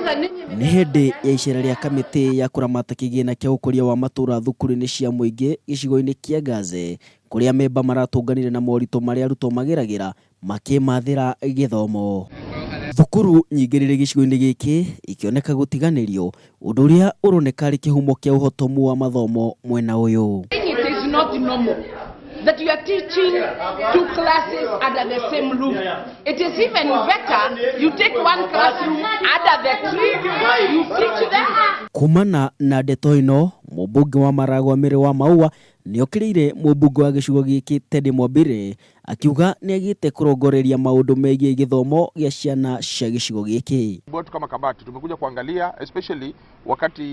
Nĩ hĩndĩ ya icera rĩa kamĩtĩ ya kũramata kĩgĩna kĩa ũkũria wa matũra thukuru-inĩ cia mũingĩ gĩcigo-inĩ kĩa Ganze kũrĩa amemba maratũnganire na moritũ marĩa arutwo mageragĩra makĩmathĩra gĩthomo. Thukuru nyingĩ rĩrĩ gĩcigo-inĩ gĩkĩ ikĩoneka gũtiganĩrio ũndũ ũrĩa ũroneka arĩ kĩhumo kĩa ũhotomu wa mathomo mwena ũyũ. It is not normal that you are teaching two classes under the same roof. It is even better you take one classroom under the tree, you teach them. Kumana na ndeto ĩno, mũmbunge wa Maragwa Mary wa Maua nĩokĩrĩire mũmbunge wa gĩcigo gĩkĩ Teddy Mwambire akiuga nĩagĩte kũrongoreria maũndũ megiĩ gĩthomo gĩa ciana cia gĩcigo gĩkĩ. Wetu kama kamati tumekuja kuangalia especially wakati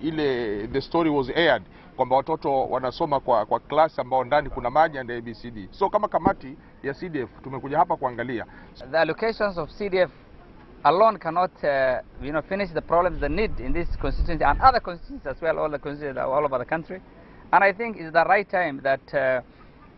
ile the story was aired kwamba watoto wanasoma kwa class ambao ndani kuna maji and ABCD. So kama kamati ya CDF tumekuja hapa kuangalia. The allocations of CDF alone cannot finish the problems, the need in this constituency and other constituencies as well, all the constituencies all over the country. And I think it's the right time that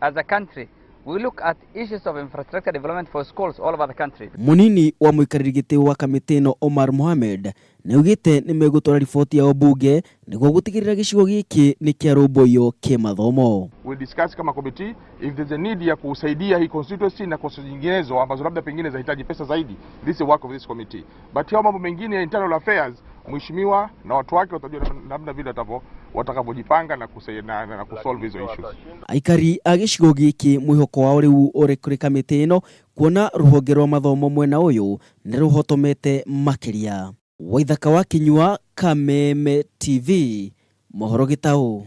as a country we look at issues of infrastructure development for schools all over the country. Munini wa mũikarĩri gĩtĩ wa kamĩtĩ ĩno Omar Mohamed nĩaugĩte nĩmegũtwara riboti yao bunge nĩguo gũtigĩrĩra gĩcigo gĩkĩ nĩ kĩarũmbũiyo kĩmathomo. We'll discuss kama committee if there's a need ya kusaidia hii constituency na constituency nyinginezo ambazo labda pengine zinahitaji pesa zaidi. This is the work of this committee. But hao mambo mengine ya internal affairs, mheshimiwa na watu wake watajua namna vile watakavyojipanga na kusaidia na kusolve hizo issues. Aikari a gĩcigo gĩkĩ mwĩhoko wao rĩu ũrĩ kũrĩ kamĩtĩ ĩno kuona rũhonge rwa mathomo mwena ũyũ nĩ rũhotomete makĩria. Waithaka wa Kinyua, Kameme TV, mohoro gĩtaũ.